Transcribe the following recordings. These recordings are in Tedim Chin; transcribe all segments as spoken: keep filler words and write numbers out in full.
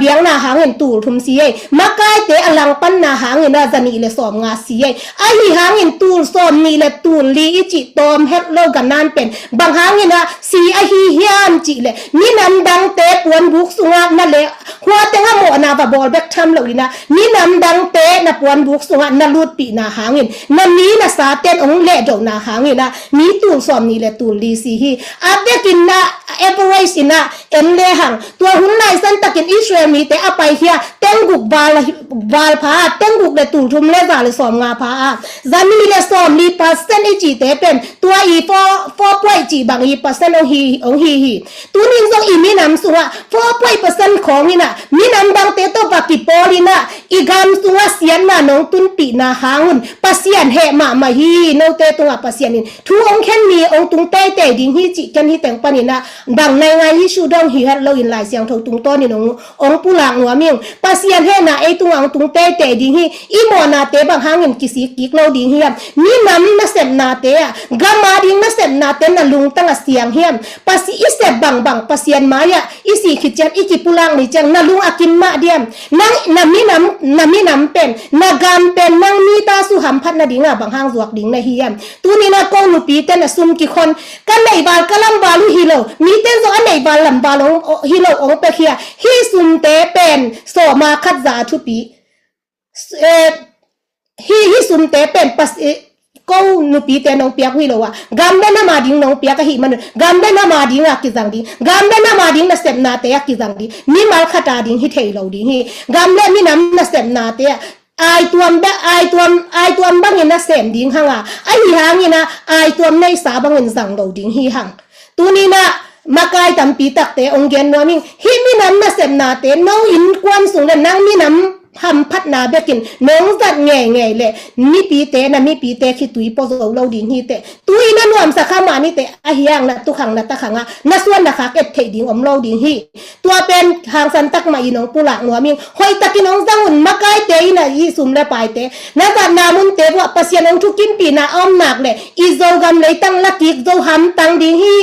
biakna hangin tul thum si ei. Makaite a langpanna hangin a zanih le sawm nga si ei. Ahi hangin tul sawm nih le tul li i cih tawm het lo ganan pen bang hangin a si ahi hiam cih le, minam dangte puanbuk sungah na le, khua tengah mawhna va bawl bek tham lo in a, minam dangte na puanbuk sungah na lutpihna hangin, na mi na saten hong lehdohna hangin a, mi tul sawm nih le tul li si hi. A vekin a, average in a, en le hang. Tua hun lai santakin Israel mite a pai hi a, tengguk val, val pha a, tengguk le tul thum le za le sawm nga pha a, zanih le sawm li percent i cihte pen, tua i four, four point cih bang i percent hong hi, hong hi hi. Tunin zong i minam sungah four point percent khawng in a, minam dangte tawh va kipawl in a, i gam sungah siatna nong tunpihna hang un, Pasian heh mahmah hi. Note tungah Pasian in thu hong khen ni, hong tung teitei ding hi cih ken hi teng panin a, bang naingan issue dong hi het lo in Lai Siangtho tungtawnin hong, hong pulak nuam ing. Pasian hehna ei tungah hong tung teitei ding hi. I mawhnate bang hangin kisik kik lo ding hiam? Minam nasepnate ah, gam a ding nasepnate na lungtang a siang hiam? Pasi i sep bangbang Pasian mai-ah i sih khit ciang, i kipulak ni ciang na lung a kim mah diam? Nang na minam, na minam pen, na gam pen nang mi ta su hamphat nadinga bang hang zuak ding na hi hiam? Tunin a ko nupite na sum kikhon, ka neihval ka lamval uh hi lo, mite zong a neihval lamval hong, hi lo hong pia khia. Hih sumte pen sawma khat za a thupi. Eh, hih, hih sumte pen pas, eh, ko nupite nong piak uh hi lo a, gam le nam a ding nong piak ahih manun, gam le nam a ding a kizang ding, gam le nam a ding nasepnate a kizang ding, mimal khat a ding hi thei lo ding hi. Gam le minam nasepnate a, aituam be, aituam, aituam bangin nasem ding hang a, ahi hangin a, aituam neisa bangin zang lo ding hi hang. Tunin a, makai tampi takte hong gen nuam ing. Hih minam nasepnate, no innkuan sung le nang minam hamphatna bekin nong zat ngeingei le, mipite, na mipite khitui pua zo lo ding hi teh. Tui na nuamsa kha mah ni teh, ahi hang na tukhang na takhang a, na suan na khak et theih ding om lo ding hi. Tua pen hangsan tak mah in hong pulak nuam ing. Hoihtakin hong zang un, makaite in a, i sum le paite, na zatna munte vuah Pasian hong thukimpihna a om nak le, i Zogam leitang lakik zo hamtang ding hi,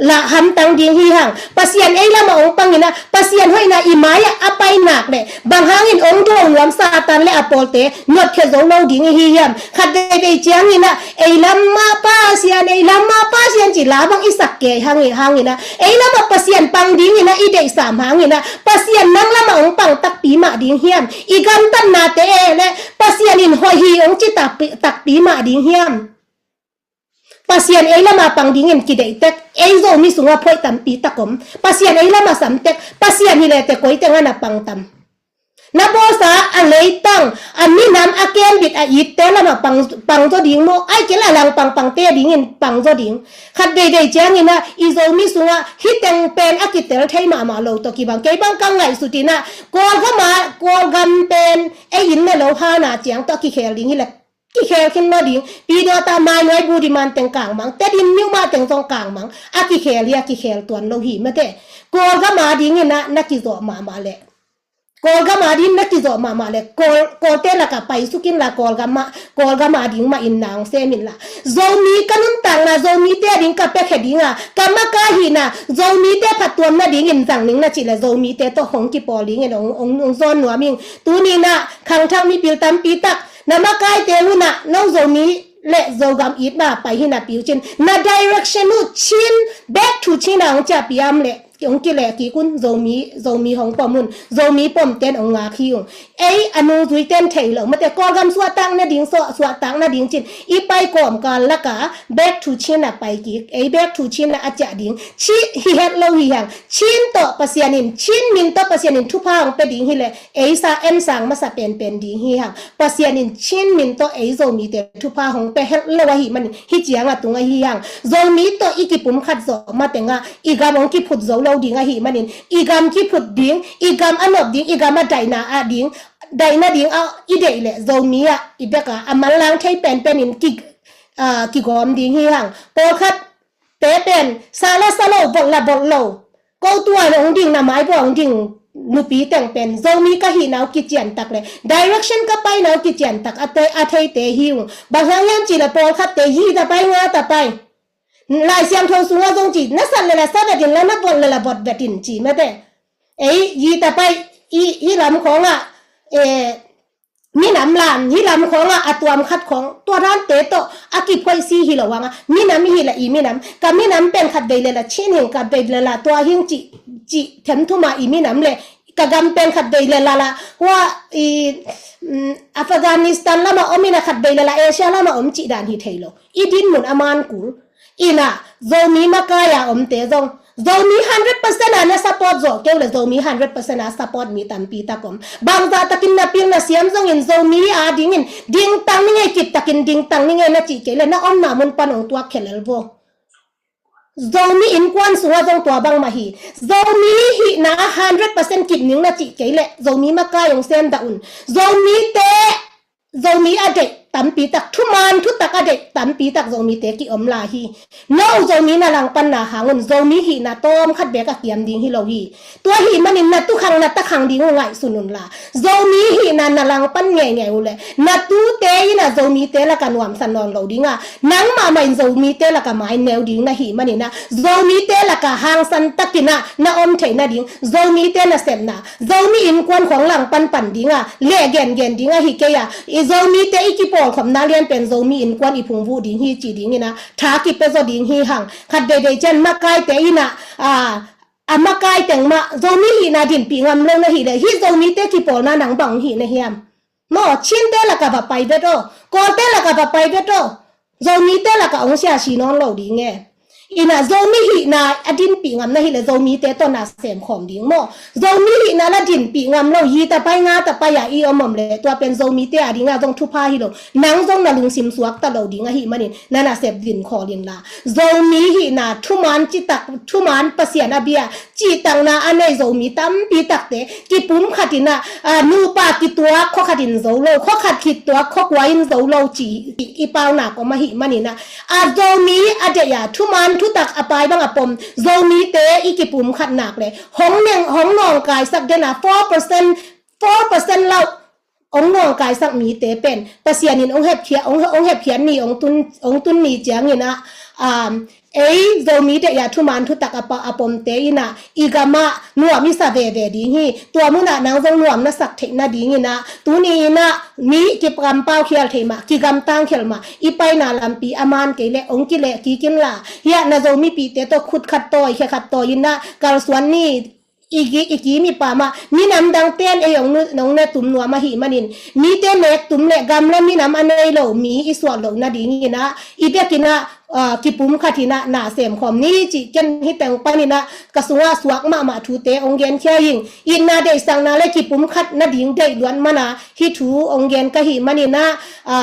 la hamtang ding hi hang. Pasian ei lamah hong pangin a, Pasian hoihna i mai-ah a pai nak le, bang hangin hong do nuam Satan le a pawlte notkhia zo lo ding i hi hiam? Khat veivei ciangin a, ei lamah Pasian, ei lamah Pasian ci la bang i sak kei hangin, hangin a, ei lamah Pasian pang dingin a i deihsam hangin a, Pasian nang lamah hong pang takpi mah ding hiam? I gamtatnate eh le, Pasian in hoih hi hong ci takpi, takpi mah ding hiam? Pasian ei lama pang dingin kideihtek, ei Zomi sungah phoih tampi tak om. Pasian ei lama samtek, Pasian hi lete koi tengah na pang tam? Na bawlsa a leitang, a minam, a kembit, a itte lama pang, pang zaw ding maw? Ai kei la lang pangpangte dingin pang zaw ding. Khat veivei ciangin a, i Zomi sungah hih teng pen a kitel thei mahmah lo tawh kibang. Kei bang ka ngaihsut in a, Kawlgam a, Kawlgam pen ei inn ne lo hana ciang tawh a kikhel ding hi le. Kikhel khin lo ding, Pidawt ah Mainuai Budiman teng kangmang, Tedim Myanmar teng zong kangmang, a kikhel hi, a kikhel tuan lo hi mate. Kawlgam a dingin a na kizawh mahmah le. Kawlgam a ding na kizawh mahmah le. Kawl, Kawlte lakah paisuk inla Kawlgam ah, Kawlgam a ding mah in na hong sem inla. Zomi ka nuntakna, Zomite a ding ka piakhia ding a, ka makaihna, Zomite phattuamna dingin zang ning na cih le Zomite tawh hong kipawl dingin hong, hong, hong zawn nuam ing. Tuni in a khangthak mipil tampi tak, na makaite hun ah, no Zomi le Zogam it ma pai hi napi uh cin, na direction uh Chin, back to Chin a hong ciahpih a om le, hong kileh kik un, Zomi, Zomi hong pom un, Zomi pomten hong ngak hi ung. Ei a nungzuiten thei lo mate, Kawlgam suahtak nading, suah, suahtak nading cin, i pai kawmkal laka back to Chin a pai kik, ei back to Chin a a ciah ding, ci hi het lo hi hang, Chin tawh Pasian in, Chin min tawh Pasian in thupha hong pia ding hi le, ei sa en sang masa penpen ding hi hang. Pasian in Chin min tawh ei Zomite thupha hong pia het lo ahih manin hih ciang a tung ahi hang. Zomi tawh i kipumkhat zawh matengah i gam hong kiphut zo lo ding ahih manin i gam kiphut ding, i gam a nop ding, i gam a daihna a ding, daihna ding a i deih leh Zomi ah i bek a, a manlang thei penpen in ki, ah, kigawm ding hi hang. Pawlkhat te pen sa la sa lo, bot la bot lo, ko tua hong ding, na mai bua hong ding nupi teng pen Zomi ka hihna uh kiciantak le direction ka paina uh kiciantak a te, a theite hi ung. Bang hang hiam cih le pawlkhatte yi ta pai, nga ta pai. Lai Siangtho sungah zong ci, na sat le la sa vet in la, na bot le la bot vet in ci mate. Ei yi ta pai, I, i lam khawngah, eh, minam lam, hi lam khawngah a tuam khat khawng, tua dante tawh a kiphoih si hi lo hangah, minam i hi le i minam, ka minam pen khat vei le la Chin hing, khat vei le la tua hing cih, cih themthuma i minam le, ka gam pen khat vei le la la, hua i, mm, Afghanistan lamah om in a khat vei le la Asia lamah om cih dan hi thei lo. I dinmun a man kul. Inah, Zomi makai a omte zong, Zomi hundred percent a na support zawh keu le, Zomi hundred percent a support mi tampi tak om. Bangzah takin na pil na siam zongin, Zomi a dingin, dingtang ni ngei, kip takin dingtang ni ngei na cih kei le, na omna mun pan ong tuak khelel vo. Zomi innkuan sungah zong tua bangmah hi. Zomi hihna hundred percent kip ning na cih kei le, Zomi makai ong sem dah un. Zomite, Zomi a deih tampi tak, thuman thutak a deih tampi tak Zomite kiom lai hi. No Zomi na langpanna hangun Zomi hihna tawm khat bek a kiam ding hi lo hi. Tua hih manin na tukhang na takhang ding uh ngaihsun unla, Zomi hihna na langpan ngeingei uh le, na tute in a Zomite laka nuamsa nawn lo dinga, nang mahmah in Zomite laka mai neu ding na hih manin a, Zomite laka hangsan takin a na om theih nading, Zomite nasepna, Zomi innkuan khawng langpan pan dinga, leh gengen dinga hi kei a, i Zomite i kipawlkhopna lianpen Zomi innkuan i phungvuh ding hi ci dingin a, tha kipia zaw ding hi hang. Khat veivei cian makaite in a, a, a makai teng mah, Zomi hihna dinpih ngam lo na hih le, hih Zomite kipawlna nang bang hih na hiam? Maw, Chinte laka va pai vet aw, Kawlte laka va pai vet aw, Zomite laka ong siasi nawn lo ding e. Inah Zomi hihna a dinpih ngam na hih le, Zomite tawh na semkhawm ding maw. Zomi hihna la dinpih ngam lo, yi ta pai, nga ta pai a i om om le, tua pen Zomite a dinga zong thupha hi lo. Nang zong na lungsim suak ta lo ding ahih manin, na nasep dinkhawl inla, Zomi hihna thuman citak, thuman Pasian a bia, cihtakna a nei Zomi tampi takte kipum khatin a, a, nupa kituak khua khatin zo lo, khua khat kituak khua kua in zo lo ci i, i paunak om ahih manin a, a Zomi a deih a, thuman thutak a pai bang a pom Zomite i kipum khat nak le, hong neng, hong nawngkaisak den a four percent, four percent lo ong nawngkaisak mite pen Pasian in ong hepkhia, ong, ong hepkhiat ni, ong tun, ong tun ni ciangin a, um, ei Zomi deih a thuman thutak a pa, a pomte in a, i gamah nuam i sa veve ding hi. Tua munah nang zong nuam na sak theih nadingin a, tuni in a mi kikampau khial thei mah, kigamtang khial mah, i paina lampi a man kei le ong kileh kik inla, hiah na Zomipihte tawh khut khat tawi, khe khat tawi in a, kalsuan ni, i ki, i ki mipa mah, minam dangte'n ei ong nu, ong ne tum nuam ahih manin, mite nek tum le gam le minam a nei lo mi i suah loh nadingin a, i bekin a, a, kipum khatin a na semkhawm ni cih ken hih teng panin a ka sungah suak mahmah thute ong genkhia ing. Itna deihsakna le kipum khat nading deih luat man a hih thu ong gen ka hih manin a, a,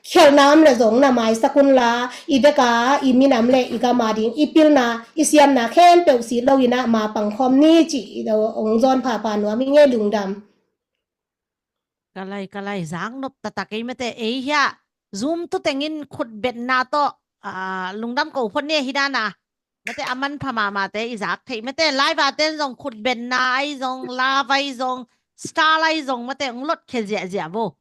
khelhna om le zong na maisak unla, i bek a, i minam le i gam a ding i pilna, i siamna khempeuh sit loin a ma pangkhawm ni cih i do ong zawn phapha nuam ing e. Lungdam. Ka lai, ka lai, zak nop taktak ei mate, ei hiah Zoom tu tengin khutbetna tawh, a, lungdam ko phot ni hi dan a. Mate, a manpha mahmahte i zak theih mate, live a ten zong khutbetna ahi zong, love ahi zong, style ahi zong mate, ong lot khia ziahziah vo.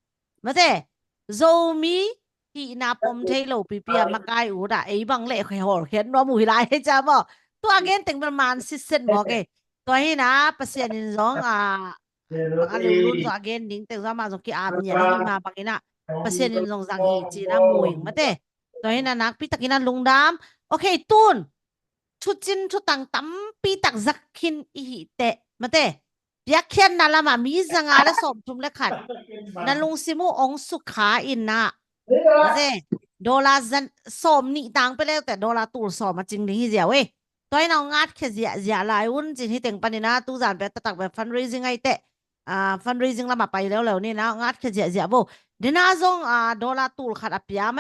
Mate, Zomi hihna pom thei lo pipi a makai ut a, ei bang le hawlkhiat nuam uh hi lai hi cia maw. Tua gen teng bel man sitset mawk e. Tua hi na, Pasian in zong, a, bang a lunglun zong a gen ding teng zong amah zong ki-ap ngiat hi mah bangin a, Pasian in zong zang hi ci-in a mu ing mate. Tua hi na, nakpi takin a lungdam. Ok, tun thucin thutang tampi tak zak khin i hih teh mate, piakkhiatna lamah mi zanga le sawmthum le khat na lungsim uh ong sukha in a, mate, dollar zan, sawmnih tang pia leuteh dollar tul sawm a cing ding hi ziau e. Tua in a ong ngatkhia ziahziah lai un cin, hih teng panin a tuzan pia taktak pia fundraising ahi teh, a, fundraising lamah pai leuleu ni na, ong ngatkhia ziahziah vo. Dena zong, a, dollar tul khat a pia